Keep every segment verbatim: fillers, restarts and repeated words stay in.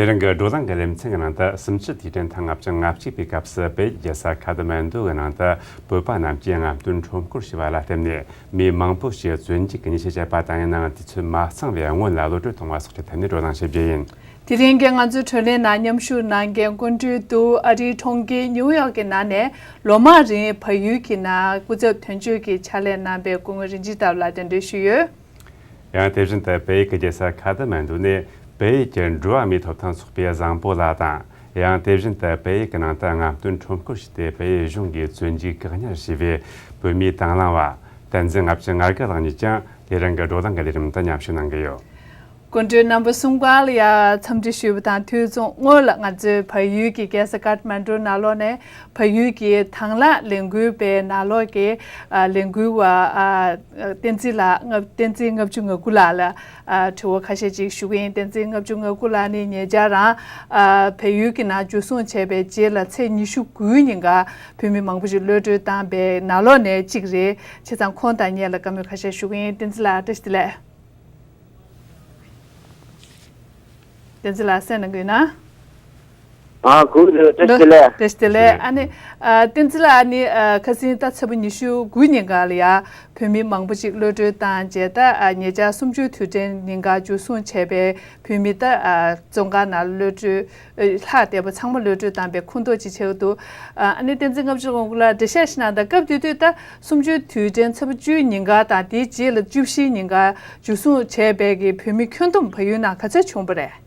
དེ་རིང་གི་བགྲོ་གླེང་གི་ལེ་ཚན་གྱི་ནང་དུ། གསུམ་བཅུའི་དུས་དྲན་ཐེངས་ལྔ་བཅུ་ང་གཅིག་པའི་སྐབས་སུ་བལ་ཡུལ་རྒྱལ་ས་ཁ་ཐ་མན་ཌུ་གི་ནང་དུ་བོད་པ་རྣམས་ཀྱིས་རྔམ་སྟོན་ཁྲོམ་སྐོར་བྱས་པ་ལ་བརྟེན་ནས། མི་མང་པོ་ཞིག་བཙོན་འཇུག་གི་ཉེས་ཆད་བཅད་པ་དང་། ཡིན་ནའང་དུས་ཚོད་མ་ཚང་བའི་སྔོན་ལ་གློད་གྲོལ་གཏོང་བ་སོགས་ཀྱི་ཐད་ནས་བགྲོ་གླེང་བྱེད་རྒྱུ་ཡིན། དེ་རིང་གི་ང་ཚོའི་བགྲོ་གླེང་ནང་མཉམ་ཞུགས་གནང་མཁན་སྐུ་མགྲོན་དུ་ཨ་རིའི་གྲོང་ཁྱེར་ནིའུ་ཡོག་གི་ནང་ནས་ལོ་མང་རིང་བལ་ཡུལ་གྱི་ནང་སྐུ་ཚབ་དོན་གཅོད་ཀྱི་ཕྱག་ལས་གནང་པའི་སྐུ་ངོ་རིན་ཆེན་ལྟ་བུ་ལགས་གདན་འདྲེན་ཞུས་ཡོད། ཡང་དེ་བཞིན་དུ་བལ་ཡུལ་གྱི་རྒྱལ་ས་ཁ་ཐ་མན་ཌུ་ནས་བལ་ཡུལ་གྱི་འགྲོ་བ་མིའི་ཐོབ་ཐང་ཚོགས་པའི་བཟང་པོ་ལགས་དང་། ཡང་དེ་བཞིན་དུ་བལ་ཡུལ་གྱི་ནང་དུ་རྔམ་སྟོན་ཁྲོམ་སྐོར་བྱས་ཏེ་བལ་ཡུལ་གཞུང་གིས་བཙོན་འཇུག་བཀག་ཉར་བྱས་པའི་བོད་མིའི་དང་བླངས་པ་བསྟན་འཛིན་ལྔ་བཅུ་ང་དགུ་ལགས་གཉིས་ཀྱང་དེ་རིང་གི་བགྲོ་གླེང་གི་ལས་རིམ་དུ་མཉམ་ཞུགས་གནང་གི་ཡོད། སྐུ་མགྲོན་རྣམ་པ་གསུམ་ཀ་ལ་ཡང་འཚམས་འདྲི་ཞུས་པ་དང་། དུས་མཚུངས་སྔོན་ལ་ང་ཚོའི་བལ་ཡུལ་གྱི་རྒྱལ་ས་ཀཏ་མན་ཌུ་ནང་ལོགས་ནས་བལ་ཡུལ་གྱི་དང་བླངས་ལས་འགུལ་པའི་ནང་ལོགས་ཀྱི་ཨ་ལས་འགུལ་བ་ཨ་བསྟན་འཛིན་ལགས། ལྔ་བསྟན་འཛིན་ལྔ་བཅུ་ང་དགུ་ལགས་ལ་ཨ་དྲི་བ་ཁ་ཤས་ཅིག་ཞུ་གི་ཡིན། བསྟན་འཛིན་ལྔ་བཅུ་ང་དགུ་ལགས་ནི་ཉེ་ཆར་རང་ཨ་བལ་ཡུལ་གྱི་ནང་འཇུ་བཟུང་བྱས་པའི་རྗེས་ལ་ཚེས་ཉི་ཤུ་དགུའི་ཉིན་ཀ་བོད་མི་མང་པོ་ཞིག་གློད་གྲོལ་བཏང་པའི་ནང་ལོགས་ནས་གཅིག་རེད། བྱས་ཙང་ཁོང་དང་ངེད་ལ་བཀའ་མོལ་ཁ་ཤས་ཞུ་གི་ཡིན། བསྟན་འཛིན་ལགས་བཀྲ་ཤིས་བདེ་ལེགས། བསྟན་འཛིན་ལགས་གསན་གནང་གི་ཡོད་ན། ཨ་གུ་རུ་བཀྲ་ཤིས་བདེ་ལེགས། བཀྲ་ཤིས་བདེ་ལེགས། ཨ་ནི་ཨ་བསྟན་འཛིན་ལགས་ཨ་ནི་ཨ་ཁ་སང་ད་ཚེས་པ་ཉི་ཤུ་དགུ་ཉིན་ཀ་ལ་ཡ་བོད་མི་མང་པོ་ཅིག་གློད་གྲོལ་བཏང་རྗེས། ད་ཨ་ཉེ་ཆར་གསུམ་བཅུའི་དུས་དྲན་ཉིན་ཀ་འཇུ་བཟུང་བྱས་པའི་བོད་མི་ད་ཨ་བཙོན་ཁང་ནང་གློད་གྲོལ་ཨ་ལྷག་བསྡད་པ་ཚང་མ་གློད་གྲོལ་བཏང་པའི་ཁུངས་གཏུགས་ཅིག་བྱེད་ཀྱི་འདུག་ཨ་ཨ་ནི་བསྟན་འཛིན་ལྔ་བཅུ་ང་དགུ་ལགས་འགྲེལ་བཤད་ཞིག་གནང་དང་། སྐབས་དེ་དུས་ད་གསུམ་བཅུའི་དུས་དྲན་ཚེས་པ་བཅུའི་ཉིན་ཀ་དང་དེའི་རྗེས་ལ་བཅུ་བཞིའི་ཉིན་ཀ་འཇུ་བཟུང་བྱས་པའི་གི་བོད་མི་ཁྱོན་བསྡོམས་བལ་ཡུལ་ནང་ག་ཚོད་བྱུང་བ་རེད།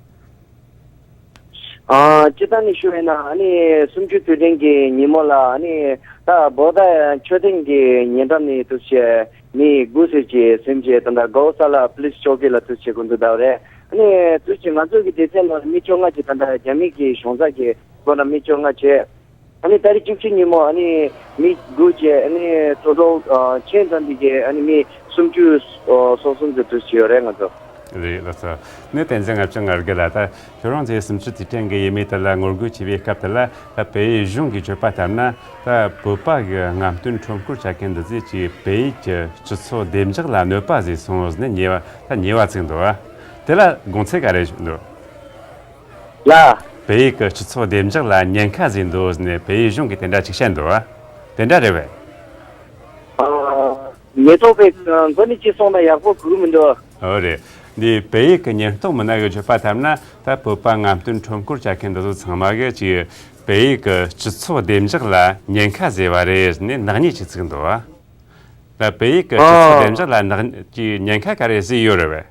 ཨ་སྤྱིར་བཏང་ནས་ཞུ་བས་ན་ཨ་ནི་གསུམ་བཅུའི་དུས་དྲན་གྱི་ཉིན་མོ་ལ་ཨ་ནི་ད་བོད་ཟླ་མཆོད་རྟེན་གྱི་ཉེ་འགྲམ་ནས་འདུག་སེ་མི་དགུ་ཙམ་ཅིག་ཟིན་བྱས། ད་ལྟ་གོ་ས་ལ་པུ་ལིས་ཅོ་ཀི་ལ་འདུག་སེ་སྒུག་འདུག་ད་རེད། ཨ་ནི་འདུག་སེ་ང་ཚོ་གི་སྡེ་ཚན་ནང་མི་བཅོ་ལྔ་ཅིག་ད་ལྟ་རྒྱ་མི་གི་གཞུང་ཚབ་ཀྱི་སྒོ་ནས་མི་བཅོ་ལྔ་བྱས། ཨ་ནི་ཏ་རིག་བཅུ་གཅིག་ཉིན་མོ་ཨ་ནི་མི་དགུ་བྱས། ཨ་ནི་ཊོ་ཊལ་ཨ་ཁྱོན་བསྡོམས་པའི་གི་ཨ་ནི་མི་སུམ་ཅུ་ཨ་སོ་གསུམ་ཙམ་འདུག་སེ་ཡོད་རེད་ང་ཚོ། རེད་ལགས་སོ། ནི་བསྟན་འཛིན་ལྔ་བཅུ་ང་དགུ་ལགས། ད་ཁྱོད་རང་ཚོས་གསུམ་བཅུའི་དུས་དྲན་གྱི་ཡུལ་མི་དེ་ལ་ངོ་རྒོལ་བྱེད་པའི་སྐབས་དེ་ལ། ད་བལ་ཡུལ་གཞུང་གིས་བརྗོད་པ་ལྟར་ན། ད་བོད་པ་གི་རྔམ་སྟོན་ཁྲོམ་སྐོར་བྱ་མཁན་འདི་ཚོས་ཀྱིས་བལ་ཡུལ་གྱི་སྤྱི་ཚོགས་བདེ་འཇགས་ལ་གནོད་པ་བཟོས་སོང་ཟེར་ནས་ཉེས་པ། ད་ཉེས་པ་བཙུགས་འདུག་བ། དེ་ལ་དགོངས་ཚུལ་ག་རེ་འདུག་ལ། བལ་ཡུལ་གྱི་སྤྱི་ཚོགས་བདེ་འཇགས་ལ་ཉེན་ཁ་བཟོས་འདུག་ཟེར་ནས་བལ་ཡུལ་གཞུང་གིས་དེ་འདྲ་ཅིག་བཤད་འདུག་བ། དེ་འདྲ་རེད་བས། ཨ། ཉེན་རྟོག་པའི་སྒོ་ནས་ཅིག་སོང་ན་ཡག་པོ་གོ་གི་མི་འདུག་ཨོ་རེད། འདི་བལ་ཡུལ་གྱི་ཉེན་རྟོག་མི་སྣ་གིས་བརྗོད་པ་ལྟར་ན། ད་བོད་པ་རྔམ་སྟོན་ཁྲོམ་སྐོར་བྱ་མཁན་འདི་ཚོ་ཚང་མ་གིས་ཅིག་བལ་ཡུལ་གྱི་སྤྱི་ཚོགས་བདེ་འཇགས་ལ་ཉེན་ཁ་བཟོས་པ་རེད་ཟེར་ནས་ནག་ཉེས་ཅིག་བཙུགས་འདུག་བ། ད་བལ་ཡུལ་གྱི་སྤྱི་ཚོགས་བདེ་འཇགས་ལ་ནག་ཅིག་ཉེན་ཁ་ག་རེ་བཟོས་ཡོད་རེད་བས།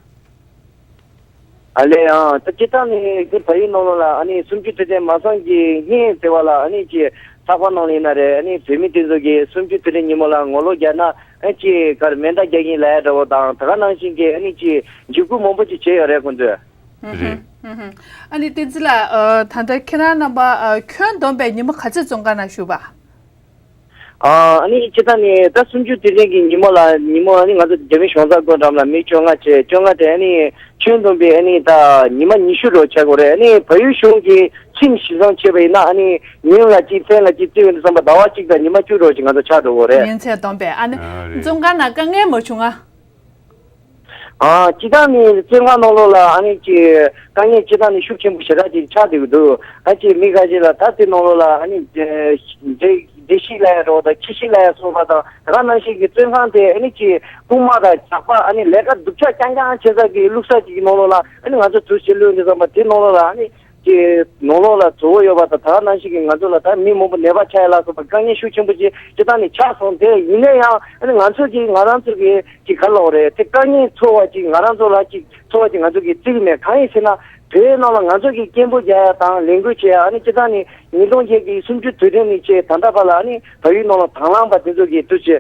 ཨ་ལས་ཡང་ད་སྤྱིར་བཏང་ནས་ཀྱི་བལ་ཡུལ་ནང་ལོགས་ལ་ཨ་ནི་གསུམ་བཅུའི་དུས་དྲན་མ་སོང་གི་སྔོན་ཟེར་བ་ལ། ཨ་ནི་ཅིག་ཚགས་པར་ནང་ལ་ཡིན་ན་རེད། ཨ་ནི་བོད་མི་དེ་ཚོ་གིས་གསུམ་བཅུའི་དུས་དྲན་ཉིན་མོ་ལ་ངོ་ལོག་རྒྱག་ན། ཨ་ཅིག་གར་མེ་མདའ་རྒྱག་གིན་ལབ་ཡ་འདྲ་བོ་དང་། ད་ག་ནང་བཞིན་གྱི་ཨ་ནི་ཅིག་འཇིགས་སྐུལ་མང་པོ་ཅིག་བྱས་ཡོད་རེད་ཁོང་ཚོས། རེད། ཨ་ནི་བསྟན་འཛིན་ལགས། ཨ་ད་ལྟ་ཁྱེད་རང་རྣམ་པ་ཨ་ཁྱོན་བསྡོམས་པའི་ཉིན་མོ་ག་ཚོད་བཙོན་ཁང་ནང་བཞུགས་པ། ཨ་ནི་སྤྱིར་བཏང་ནས་ད་གསུམ་བཅུའི་དུས་དྲན་གྱི་ཉིན་མོ་ལ། ཉིན་མོ་ཨ་ནི་ང་ཚོ་རྒྱ་མི་གཞུང་ཚབ་སྒོ་འགྲམ་ལ་མི་བཅོ་ལྔ་བྱས། བཅོ་ལྔ་དེ་ཨ་ནི་ཁྱོན་བསྡོམས་པའི་ཨ་ནི་ད་ཉི་མ་ཉི་ཤུ་རོ་ཆགས་དགོས་རེད། ཨ་ནི་བལ་ཡུལ་གཞུང་གིས་ཁྲིམས་གཞིར་བཟུང་བྱས་པ་ཡིན་ན། ཨ་ནི་ཉིན་ལ་གཅིག་མཚན་ལ་གཅིག་བརྩི་བའི་བསམ་པ་ཟླ་བ་གཅིག་དང་ཉི་མ་བཅུ་རོ་ཅིག་ང་ཚོ་ཆགས་འགྲོ་དགོས་རེད། ཉིན་མཚན་བསྡོམས་པས། ཨ་ནི་ཨ་རེད། བཙོན་ཁང་ནང་དཀའ་ངལ་མ་བྱུང་ང་། ཨ་སྤྱིར་བཏང་ནི་བཙོན་ཁང་ནང་ལོགས་ལ་ཨ་ནི་ཅིག་དཀའ་ངལ་སྤྱིར་བཏང་ནི་ཤུགས་ཆེན་པོ་ཞེ་དྲག་ཅིག་ཆགས་བསྡད་ཀྱི་འདུག་ཨ་ཅིག་མི་ཁ་ཤས་ལ་ད་དེ་ནང་ལོགས་ལ་ཨ་ནི་བདེ་བདེ་སྐྱིད་ལབ་ཡ་འདྲ་བོ་དང་། ཁྱི་ཤི་ལབ་ཡ་སོགས་པ་དང་། ད་ག་ནང་བཞིན་གྱི་བཙོན་ཁང་དེ་ཨ་ནི་ཅིག་རྐུན་མ་དང་ཇག་པ། ཨ་ནི་ལས་ཀ་སྡུག་ཅག་རྐྱང་རྐྱང་བྱེད་ས་གི་བླུགས་ས་ཅིག་གི་ནང་ལོགས་ལ། ཨ་ནི་ང་ཚོ་དུས་ཕྱིས་ལོས་འདི་བསམ་པ་དེ་ནང་ལོགས་ལ་ཨ་ནི་ཀྱི་ནང་ལོགས་ལ་བཙོག་པ་ཡོད་པ་དང་། ད་ག་ནང་བཞིན་གྱི་ང་ཚོ་ལ་ད་མི་མང་པོ་ནད་པ་ཆགས་ཡ་ལ་སོགས་པ་དཀའ་ངལ་ཤུགས་ཆེན་པོ་ཅིག་སྤྱིར་བཏང་ནས་ཆགས་སོང་། དེ་ཡིན་ན་ཡང་ཨ་ནི་ང་ཚོ་གིས་ང་རང་ཚོ་གི་ཅིག་ག་ལབ་དགོས་རེད། དེ་དཀའ་ངལ་ཚོར་བ་ཅིག་ང་རང་ཚོ་ལ་ཅིག་ཚོར་བ་ཅིག་ང་ཚོ་གིས་བརྩི་གི་མེད། གང་ཡིན་ཟེར་ན་བོད་ནང་ལ་ང་ཚོ་གིས་སྐད་འབོད་རྒྱག་ཡ་དང་ལས་འགུལ་བྱེད་ཡ། ཨ་ནི་སྤྱིར་བཏང་ནས་ཉིས་སྟོང་བརྒྱད་ཀྱི་གསུམ་བཅུའི་དུས་དྲན་ནས་བྱས་ད་ལྟ་བར་ལ་ཨ་ནི་བལ་ཡུལ་ནང་ལ་དང་བླངས་པ་དེ་ཚོ་གིས་འདུག་སེ།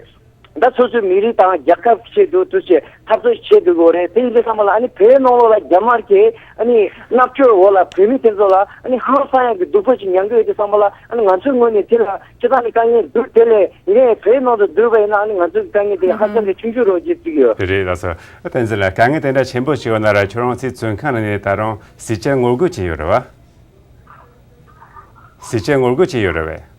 ད་སོ་སོའི་མི་རིགས་དང་རྒྱལ་ཁབ་ཆེད་དུ་འདུག་སེ་འཐབ་རྩོད་བྱེད་དགོས་རེད། དེ་ཡིན་དུས་ཙམ་པ་ལ་ཨ་ནི་བོད་ནང་ལོགས་ལ་རྒྱ་དམར་གྱི་ཨ་ནི་མནར་གཅོད་འོག་ལ་བོད་མི་དེ་ཚོ་ལ་ཨ་ནི་ཧང་སང་ཡག་གི་སྡུག་པོ་ཅིག་མྱངས་ཀྱི་ཡོད་དུས་ཙམ་པ་ལ། ཨ་ནི་ང་ཚོའི་ངོས་ནས་དེ་ལ་སྤྱིར་བཏང་ནས་དཀའ་ངལ་འདུག་དེ་ལས་ངས་བོད་ནང་དུ་བསྡུར་བ་ཡིན་ན་ཨ་ནི་ང་ཚོའི་དཀའ་ངལ་དེ་ཧ་ཅང་གི་ཆུང་ཆུང་རོགས་ཅིག་བརྩི་གི་ཡོད། དེ་རེད་ལགས་སོ། བསྟན་འཛིན་ལགས། དཀའ་ངལ་དེ་འདྲ་ཆེན་པོ་ཞིག་ཡོད་ན་ར། ཁྱོད་རང་ཚོའི་བཙོན་ཁང་ནང་ནས་ད་རུང་ཟས་བཅད་ངོ་རྒོལ་བྱས་ཡོད་རེད་བ། ཟས་བཅད་ངོ་རྒོལ་བྱས་ཡོད་རེད་བས།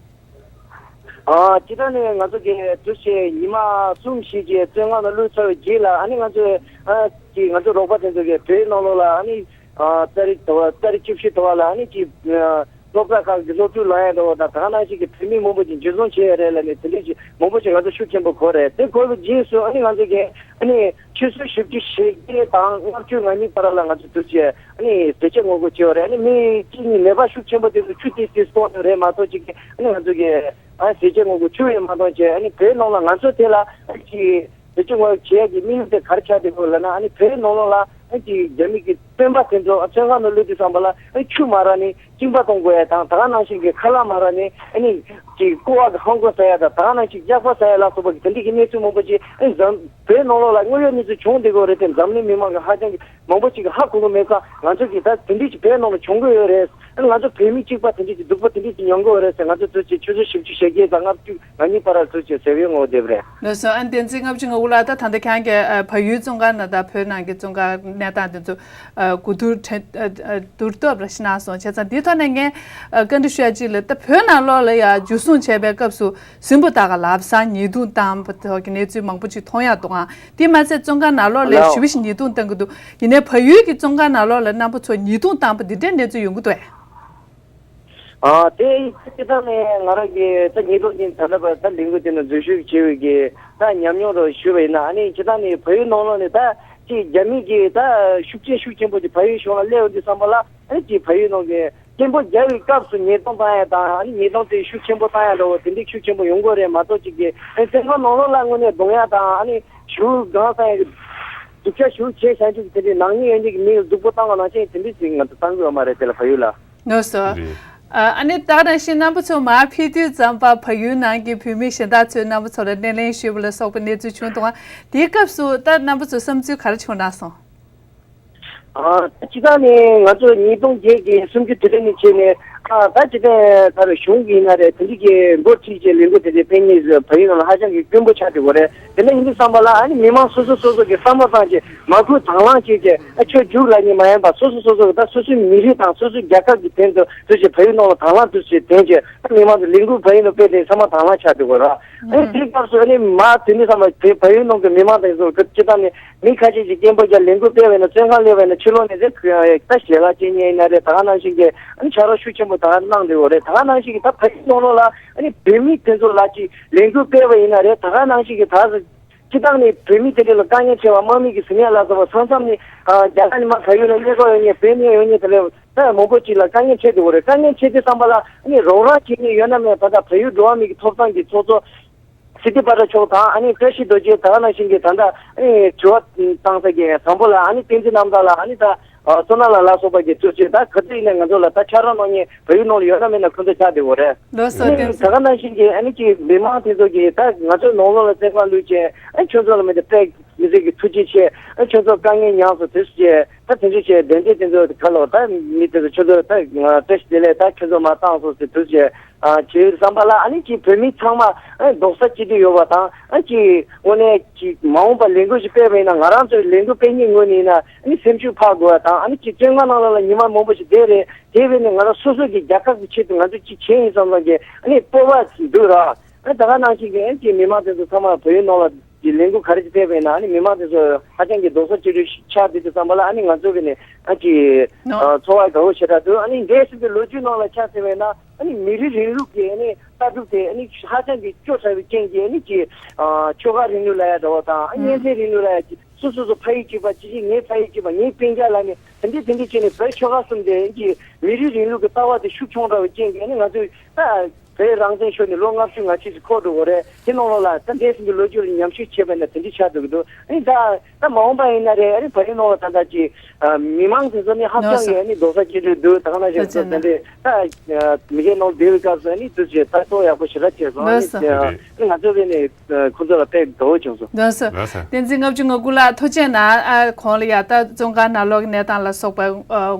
ཨ་སྤྱིར་བཏང་ནས་ང་ཚོ་གི་འདུག་སེ་ཉི་མ་གསུམ་བཞི་ཅིག་བཙོན་ཁང་ནང་བླུགས་ཚར་བའི་རྗེས་ལ། ཨ་ནི་ང་ཚོས་ཨ་ཅིག་ང་ཚོ་རོགས་པ་དེ་ཚོ་གིས་བོད་ནང་ལོགས་ལ་ཨ་ནི་ ཨ་ཏ་རིག་ཏོ་ཏ་རིག་བཅུ་བཞི་ཏོ་བ་ལ་ཨ་ནི་ཅིག་ཨ་སློབ་གྲྭ་ཁག་གི་སློབ་ཕྲུག་ལ་ཡང་འགྲོ་བ་དང་ད་ག་ནང་བཞིན་གྱི་བོད་མི་མང་པོ་ཅིག་འཇུ་བཟུང་བྱས་ཡོད་རེད་ལབ་ནས་དེ་འདྲ་ཅིག་མང་པོ་ཅིག་ང་ཚོ་ཤུགས་ཆེན་པོ་གོ་རེད། དེ་གོ་བའི་རྗེས་སུ་ཨ་ནི་ང་ཚོ་གི་ཨ་ནི་ཆུ་ཚོད་བཞི་བཅུ་ཞེ་བརྒྱད་དང་ལྔ་བཅུ་ང་གཉིས་བར་ལ་ང་ཚོ་དུས་ཚོད་ཨ་ནི་ཟས་བཅད་ངོ་རྒོལ་བྱས་ཡོད་རེད། ཨ་ནི་མི་གཅིག་གཉིས་ནད་པ་ཤུགས་ཆེན་པོ་དེ་ཚོ་ཆུ་དེ་དེ་སོགས་ནས་རེད་མ་གཏོགས་ཅིག་གི་ཨ་ནི་ང་ཚོ་གི་ཨ་ཟས་བཅད་ངོ་རྒོལ་ཆུ་ཡོད་མ་གཏོགས་ཅིག་ཨ་ནི་བོད་ནང་ལ་ང་ཚོ་དེ་ལ་ཨ་ཅིག་བེད་སྤྱོད་ངོས་བྱེད་ཡག་གི་དམིགས་ཡུལ་དེ་ག་རེ་ཆགས་བསྡད་ཡོད་ལབ་ན། ཨ་ནི་བོད་ནང་ལོགས་ལ་ཨ་ཅིག་རྒྱ་མི་གི་སྟོན་པ་དེ་ཚོ་བཙོན་ཁང་ནང་ལུས་དུས་ཙམ་པ་ལ་ཨ་ཆུ་མ་རག་ནས་གཅིན་པ་གཏོང་དགོས་ཡ་དང་ད་ག་ནང་བཞིན་གྱི་ཁ་ལག་མ་རག་ནས་ཨ་ནི་ཅིག་ལྐུགས་པ་གི་ཧང་གོ་ཟ་ཡ་དང་ད་ག་ནང་བཞིན་སྐྱག་པ་ཟ་ཡ་ལ་སོགས་པ་གི་དེ་འདྲ་གི་གནས་ཚུལ་མང་པོ་ཅིག་ཨ་ནི་འཛམ་བོད་ནང་ལོགས་ལ་དངོས་ཡོད་གནས་ཚུལ་བྱུང་བསྡད་ཡོད་རེད་དེ་འཛམ་གླིང་མི་མང་གི་ཧ་ཅང་གི་མང་པོ་ཅིག་གི་ཧ་གོ་གི་མེད་ཀ་ང་ཚོ་གི་ད་དེ་འདྲ་ཅིག་བོད་ནང་ལ་བྱུང་གི་ཡོད་རེད། ང་ཚོ་བོད་མི་གཅིག་པ་དེ་འདྲ་ཅིག་སྡུག་པོ་དེ་འདྲ་ཅིག་མྱོང་གི་ཡོད་རེད་ཟེར། ང་ཚོ་ཚོད་ཀྱི་ཆུ་ཚོད་བཞི་བཅུ་ཞེ་བརྒྱད་དང་ལྔ་བཅུ་ང་གཉིས་བར་ལ་ཚོད་ཀྱི་ཟེར་བའི་ངོ་བོ་འདེབས་རེད། ལགས་སོ། ཨ་བསྟན་འཛིན་ལྔ་བཅུ་ང་དགུ་ལགས། ད་ད་ལྟ་ཁྱེད་རང་གིས་ཨ་བལ་ཡུལ་བཙོན་ཁང་ནང་དང་བོད་ནང་གི་བཙོན་ཁང་གནས་སྟངས་དེ་ཚོ་ཨ་གོ་བསྡུར་དྲན་ཨ་ཨ་བསྡུར་ཐབས་ར་ཞིག་གནང་སོང་བྱས་ཙང་འདིའི་ཐོག་ནས་ངས་ཨ་བཀའ་འདྲི་ཞུ་ཡ་གཅིག་ལ་ད་བོད་ནང་ལོགས་ལ་ཡ་འཇུ་བཟུང་བྱས་པའི་སྐབས་སུ་སུན་པོ་ད་ག་ལབ་སང་ཉེས་རྡུང་བཏང་བ་ཐོག་གི་གནས་ཚུལ་མང་པོ་ཅིག་མཐོང་ཡ་འདུག་ཨང་། དེ་མ་ཟད་བཙོན་ཁང་ནང་ལོགས་ལ་ཞི་བ་ཞིག་ཉེས་རྡུང་བཏང་གི་འདུག་ཡིན་ནའི་བལ་ཡུལ་གྱི་བཙོན་ཁང་ནང་ལོགས་ལ་རྣམ་པ་ཚོ་ཉེས་རྡུང་བཏང་པ་འདི་འདྲའི་གནས་ཚུལ་ཡོང་གི་འདུག་ཨེ། ཨ་དེ་སྤྱིར་བཏང་ནས་ང་རང་གིས་ད་ཉེས་རྡུང་ཅན་ད་ལྟ་བར་ད་ལས་འགུལ་དེ་ནང་འཛུལ་ཞུགས་བྱས་པའི་གི་ད་ཉམས་མྱོང་རུ་ཞུས་པ་ཡིན་ན་ཨ་ནི་སྤྱིར་བཏང་ནས་བལ་ཡུལ་ནང་ལོགས་ནས་ད་ཅིག་རྒྱ་མི་གི་ད་ཤུགས་རྐྱེན་ཤུགས་ཆེན་པོ་ཅིག་བལ་ཡུལ་གཞུང་ལ་སླེབས་ཡོང་དུས་ཙམ་པ་ལ་ཨ་ནི་ཅིག་བལ་ཡུལ་ནང་གི་སྐད་འབོད་རྒྱག་པའི་སྐབས་སུ་ཉེས་རྡུང་བཏང་ཡ་དང་ཨ་ནི་ཉེས་རྡུང་དེ་ཤུགས་ཆེན་པོ་བཏང་ཡ་འདྲ་བོ་དེ་འདྲའི་ཤུགས་ཆེན་པོ་ཡོང་གི་རེད་མ་གཏོགས་ཅིག་གི་ཨ་ནི་བཙོན་ཁང་ནང་ལོགས་ལ་དངོས་གནས་རྡུང་ཡ་དང་ཨ་ནི་ཞུ་སྒང་ས་ཡ་གི་སྡུག་ཅག་ཞུ་བྱས་བཞག་རྒྱུ་དེ་འདྲའི་ནག་ཉེས་ཡོད་མཁན་གྱི་མི་ལ་སྡུག་པོ་བཏང་བ་ནང་བཞིན་དེ་འདྲའི་ཅིག་ང་ཚོ་བཏང་གི་ཡོད་མ་རེད། དེ་ལ་བལ་ཡུལ་ལ། ལགས་སོ། རེད། ཨ་ཨ་ནི་ད་ག་ནང་བཞིན་རྣམ་པ་ཚོ་མར་ཕེབས་དུས་ཙམ་པ་བལ་ཡུལ་ནང་གི་བོད་མི་གཞན་དག་ཚོས་རྣམ་པ་ཚོ་ལ་སྣེ་ལེན་ཞུས་པ་ལ་སོགས་པའི་གནས་ཚུལ་བྱུང་འདུག་ཨ། དེའི་སྐབས་སུ་ད་རྣམ་པ་ཚོ་བསམ་ཚུལ་ག་རེ་བྱུང་གནང་སོང་། ཨ་སྤྱིར་བཏང་ནས་ང་ཚོ་ཉིས་སྟོང་བརྒྱད་ཀྱི་གསུམ་བཅུ་དེ་རིང་ནས་བྱས་ནས་ཨ་ད་ཅི་ཐད་ད་རུང་གཞུང་གི་ཡིན་ན་རེད་དེ་འདྲ་གི་འགོ་ཁྲིད་ཀྱི་ལས་འགུལ་དེ་འདྲའི་སྤེལ་མཁན་བལ་ཡུལ་ནང་ལ་ཧ་ཅང་གི་དཀོན་པོ་ཆགས་བསྡད་ཡོད་རེད། དེ་འདྲ་ཡིན་དུས་ཙམ་པ་ལ་ཨ་ནི་མི་མང་སོ་སོ་སོ་སོ་གི་བསམ་བློ་བཏང་བྱས་མ་བསྐུལ་དང་བླངས་བྱས་བྱས་ཨ་ཆོས་རྒྱུགས་ལབ་མཁན་མ་ཡིན་པ་སོ་སོ་སོ་སོ་གི་ད་སོ་སོའི་མི་རིགས་དང་སོ་སོའི་རྒྱལ་ཁབ་ཀྱི་དོན་དུ་དུས་ཚོད་བལ་ཡུལ་ནང་ལ་དང་བླངས་དུས་ཚོད་དོན་བྱས་ཨ་མི་མང་ཚོ་ལས་འགུལ་བལ་ཡུལ་ནང་སྤེལ་ཏེ་ཚང་མ་དང་བླངས་ཆགས་བསྡད་ཡོད་རེད། ཨ་ནི་དེའི་སྐབས་སུ་ཨ་ནི་མ་དེ་འདྲ་ཚང་མ་བལ་བལ་ཡུལ་ནང་གི་མི་མང་དེ་ཚོ་གི་སྤྱིར་བཏང་ནས་མི་ཁ་ཤས་ཀྱིས་སྐད་འབོད་རྒྱག་ལས་འགུལ་སྤེལ་བ་ཡིན་ན་བཙོན་ཁང་སླེབས་པ་ཡིན་ན་ཕྱི་ལོགས་ནས་ཟེར་ད་ཞལ་ལག་བཅད་མཁན་ཡིན་ན་རེད། ད་ག་ནང་བཞིན་གྱི་ཨ་ནི་ཕྱག་རོགས་ཤུགས་ཆེན་པོ་ད་ག་གནང་བསྡད་ཡོད་རེད། ད་ག་ནང་བཞིན་གྱི་ད་བལ་ཡུལ་ནང་ལོགས་ལ་ཨ་ནི་བོད་མི་དེ་ཚོ་ལ་ཅིག་ལས་འགུལ་སྤེལ་བ་ཡིན་ན་རེད། ད་ག་ནང་བཞིན་གྱི་ད་སྤྱིར་བཏང་ནས་བོད་མི་དེ་འདྲ་ལ་དཀའ་ངལ་འཕྲད་པ་དམག་མི་གི་ཟིང་ཡ་ལ་སོགས་པ་མཚམས་མཚམས་ནས་རྒྱ་གར་ནས་མར་བལ་ཡུལ་ལ་གནས་སྐོར་ཡོང་མཁན་བོད་ནས་ཡོང་མཁན་དེ་འདྲ་ད་མང་པོ་ཅིག་ལ་དཀའ་ངལ་འཕྲད་བསྡད་ཡོད་རེད། དཀའ་ངལ་འཕྲད་དུས་ཙམ་པ་ལ་ཨ་ནི་རོགས་རམ་བྱེད་མཁན་ཡོད་ན་མེད་ན་ད་ལྟ་བལ་ཡུལ་འགྲོ་བ་མི་གི་ཐོབ་ཐང་གི་ཚོགས་གཙོ་སི་ཏི་པ་ཏྲ་མཆོག་དང་ཨ་ནི་བཀྲ་ཤིས་རྡོ་རྗེ་ད་ག་ནང་བཞིན་གྱི་ད་ལྟ་ཨ་ནི་དྲི་བ་བཏང་ས་གི་དང་པོ་ལ་ཨ་ནི་བསྟན་འཛིན་རྣམ་དག་ལ་ཨ་ནི་ད་བསོད་ནམས་ལགས་ལ་སོགས་པ་གི་ཐུགས་རྗེ་ད་ག་ཚོད་ཡིན་ན་ང་ཚོ་ལ་ད་ཕྱག་རོགས་གནང་མཁན་བལ་ཡུལ་ནང་ལ་ཡོད་ན་མེད་ན་ཁོང་ཚོ་ཆགས་བསྡད་ཡོད་རེད། ལགས་སོ། ཨ་ནི་བསྟན་འཛིན། ད་ག་ནང་བཞིན་གྱི་ཨ་ནི་ཅིག་མི་མང་དེ་ཚོ་གིས་ད་ང་ཚོའི་ནང་ལོགས་ལ་བཙོན་ཁང་ལུས་བྱས་ཨ་ནི་ཁྱོད་ཚོ་ལ་མི་འདི་དཔེ་མི་སྲིད་ཀྱི་ཐུགས་རྗེ་ཆེ། ཨ་ཁྱོད་ཚོ་དཀའ་ངལ་མྱངས་སོང་དེ་ཚོ་བྱས་ད་དེ་ཚོ་བྱས་བདེན་བདེན་དེ་ཚོ་ག་ལོག་ད་མི་དེ་ཚོ་ཁྱོད་ཚོ་ད་བཀྲ་ཤིས་བདེ་ལེགས་ད་ཁྱོད་ཚོ་མར་བཏང་སོང་ཟེར་དེ་ཚོ་བྱས། ཨ་བྱས་ཙམ་པ་ལ་ཨ་ནི་ཅིག་བོད་མི་ཚང་མ་ཨ་རྡོག་རྩ་གཅིག་སྒྲིལ་ཡོད་པ་དང་ཨ་ཅིག་དངོས་གནས་ཅིག་མ་འོངས་པ་ལས་འགུལ་ཞིག་སྤེལ་བ་ཡིན་ན་ང་རང་ཚོའི་ལས་འགུལ་སྤེལ་མཁན་ངོས་ནས་ཡིན་ན་ཨ་ནི་སེམས་ཤུགས་འཕར་དགོས་པ་དང་ཨ་ནི་ཅིག་བཙོན་ཁང་ནང་ལ་ལ་ཉི་མ་མང་པོ་ཞིག་བསྡད་རེད། དེ་བས་ནས་ང་རང་སོ་སོ་གི་རྒྱལ་ཁབ་ཀྱི་ཆེད་དུ་ང་ཚོ་ཅིག་བྱས་ཡིན་བསམ་བསམ་གྱི་ཨ་ནི་སྤོབས་པ་འདུག་ར། ཨ་ད་ག་ནང་བཞིན་གྱི་ཨ་ཅིག་མི་མང་དེ་ཚོ་ཚང་མ་བལ་ཡུལ་ནང་ལ་ཀྱི་ལས་འགུལ་ག་རེ་ཅིག་སྤེལ་བས་ན་ཨ་ནི་མི་མང་དེ་ཚོ་ཧ་ཅང་གི་རྡོག་རྩ་གཅིག་སྒྲིལ་ཆགས་བསྡད་དུས་ཙམ་པ་ལ་ཨ་ནི་ང་ཚོ་གི་ནས་ཨ་ཅིག་ནོ། ཨ་ཚོར་བ་དགའ་བོ་ཞེ་དྲག་འདུག་ཨ་ནི་འདས་ཟིན་པའི་ལོ་རྒྱུས་ནང་ལ་ཆ་མཚོན་པས་ན། ཨ་ནི་མི་རིགས་རིང་ལུགས་ཀྱི་ཨ་ནི་ལྟ་གྲུབ་དེ་ཨ་ནི་ཧ་ཅང་གི་སྐྱོ་ཚ་བའི་རྐྱེན་གྱིས་ཨ་ནི་ཅིག་ཨ་ཆོལ་ཁ་རིང་ལུགས་ལ་ཡ་འདྲ་བོ་དང་ཨ་ཨུམ། གཉེན་ཚན་རིང་ལུགས་ལ་ཡ་ཅིག་སོ་སོ་སོ་ཕ་ཡུལ་གཅིག་པ་ཅི་ཞིག་ངའི་ཕ་ཡུལ་གཅིག་པ་ངའི་སྤུན་ཀྱག་ལ་ནི་དེ་འདྲས་དེ་འདྲས་བྱས་ནས་བོད་ཆོལ་ཁ་གསུམ་དེ་ཨ་ནི་ཅིག་མི་རིགས་རིང་ལུགས་ཀྱི་ལྟ་བ་དེ་ཤུགས་ཆུང་དྲགས་པའི་རྐྱེན་གྱིས་ཨ་ནི་ང་ཚོས་ད་བོད་རང་བཙན་ཤོར་ནས་ལོ་ལྔ་བཅུ་ང་གཅིག་ཙམ་འཁོར་འགྲོ་གི་རེད། དེ་ནང་ལོགས་ལ་ད་འདས་ཟིན་གྱི་ལོ་རྒྱུས་ལ་ཉམས་ཞིབ་བྱས་པ་ན་དེ་འདྲས་ཆགས་འགྲོ་གི་འདུག་ཨ་ནི་ད། ད་མ་འོངས་པ་ཡིན་ན་རེད། ཨ་ནི་བལ་ཡུལ་ནང་ལ་ད་ལྟ་ཅིག་ཨ་མི་མང་དེ་ཚོ་ནི་ཧ་ཅང་གི་ཨ་ནི་རྡོག་རྩ་གཅིག་སྒྲིལ་འདུག་ད་ག་ནང་བཞིན་ད་ལྟ་ད་མི་སྒེར་ནང་བསྡད་པའི་སྐབས་སུ་ཨ་ནི་དུས་ཚོད་ད་གཏོང་ཡག་པོ་ཞེ་དྲག་བྱས་སོང་། ཨ་ནི་ང་ཚོ་བས་ནི་ཁོང་ཚོ་ལ་དཔེ་དགའ་བོ་བྱུང་སོང་། ལགས་སོ། བསྟན་འཛིན་ལྔ་བཅུ་ང་དགུ་ལགས་ཐུགས་རྗེ་གནང་། ཨ་གོང་ལ་ཡ་ད་བཙོན་ཁང་ནང་ལོགས་ཀྱི་གནས་སྟངས་ལ་སོགས་པ་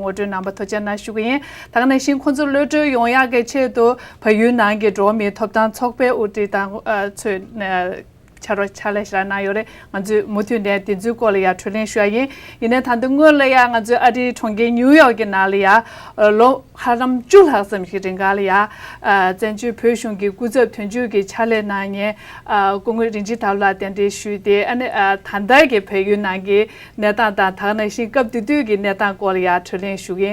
ངོ་སྤྲོད་གནང་བ་ཐུགས་རྗེ་གནང་ཞུ་གི་ཡིན། ད་ག་ནང་བཞིན་ཁོང་ཚོ་གློད་གྲོལ་ཡོང་ཡག་གི་ཆེད་དུ་བལ་ཡུལ་ནང་གི་འགྲོ་བ་མིའི་ཐོབ་ཐང་ཚོགས་པའི་དབུ་ཁྲིད་དང་ཚོས། ཕྱག་རོགས་ཕྱག་ལས་ཞེ་དྲག་གནང་ཡོད་རེད། ང་ཚོས་མུ་མཐུད་ནས་དེ་ཚོའི་སྐོར་ལ་ཡང་གྲོས་གླེང་ཞུ་ཡ་ཡིན། ཡིན་ནའི་ད་ལྟ་སྔོན་ལ་ཡང་ང་ཚོའི་ཨ་རིའི་གྲོང་ཁྱེར་ཉིའུ་ཡོག་གི་ནང་ལ་ཡང་ལོ་ཧ་ལམ་བཅུ་ལྷག་ཙམ་ཞིག་རིང་ག་ལ་ཡང་བཙན་བྱོལ་བོད་གཞུང་གི་སྐུ་ཚབ་དོན་གཅོད་ཀྱི་ཕྱག་ལས་གནང་མཁན་སྐུ་ངོ་རིན་ཆེན་དར་ལགས་གདན་འདྲེན་ཞུས་ཏེ། ཨ་ནི་ད་ལྟ་གི་བལ་ཡུལ་ནང་གི་གནས་སྟངས་དང་། ད་ག་ནང་བཞིན་སྐབས་དེ་དུས་ཀྱི་གནས་སྟངས་སྐོར་ལ་ཡང་གྲོས་གླེང་ཞུ་གི་ཡིན།